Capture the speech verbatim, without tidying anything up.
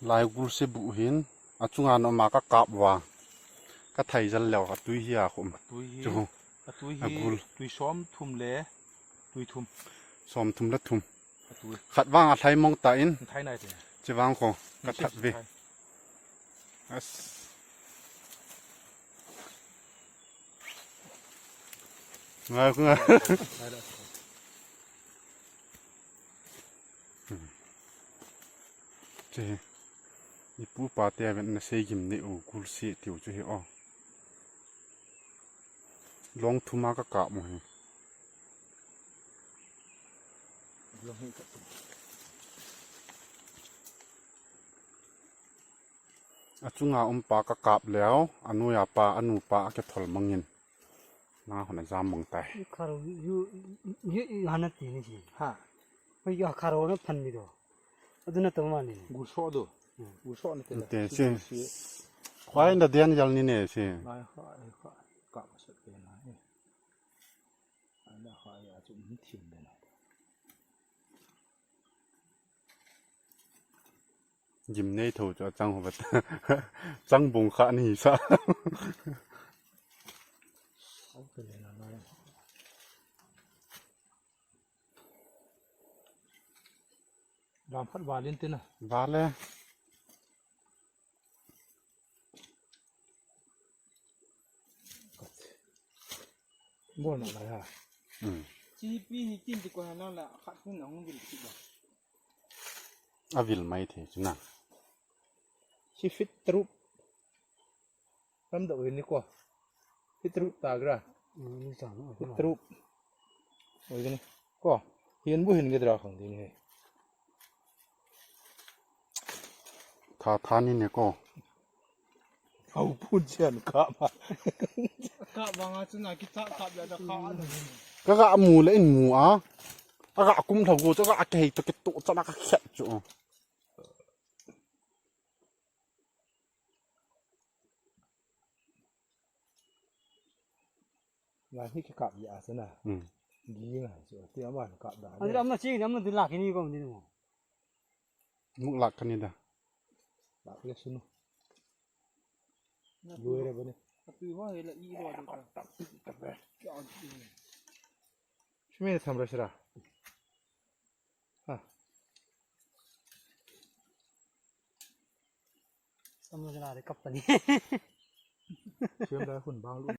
Lai gul se bu hin, achunga noma kakap uva. Kathai jal leu, atui hi a khum. Atui hi, chu. Atui hi, agul. Tui som thum le, tui thum. Som thum le thum. Atui. Khat vang alhai mong ta in. Thai nai te. Chi vang kho, kathat ve. As. Ngai, ngai. Che, ipu ipa te aven nasei gimnei u gul se tiu chu hi o. Long thum a kakap u hi. Achunga um pa kakap leu, anoiya pa, anu pa akithol mangin. Na hon ajam mang tai. Kharo, yu, yu, yu, hana ti ni si. Ha. Oi, yu kharo na phan mi do. Adu na to ma ni. Gul so do. Hmm. Gul so ni te. Te si. Khwai na den jal ni ne si. Nai kha, kha, ka ma sat ke na. Ana kha ya chu mi thim de na. Gimnei tho chu achang ho vat. Chang bung kha ni sa. Lam khat valin tina. Vale. Bol na lai ha. Hmm. Chi pi hi kin ti ko ha na la khat hun na hung vil ti ba. Avil mai the chu na. Chi fit trup. Ram da oi ni ko. Fit trup ta gra. Hmm, ni chang. Fit trup. Oi ni. Ko. Hin bu hin ge dra khang di ni. Tha tha ni ne ko. Au pun chen ka ma. Ka banga chu na ki tha ka bla da ka. Ka ga mu le in mu a. A ga kum tha go chu ga ke to ke to cha na ka khet chu. Ngai hi kikap ya sana. Hmm. Gi ngai chu ti ama kap da. Ani amna chi amna dila kini ko ni mo. Muk lak kani da. Lak le sunu. Yoi re bani. Atu ho he la i ro de ka. Sumi tham ra sira. Ha. Samlo jana de kap tani. Siam da hun bang lu.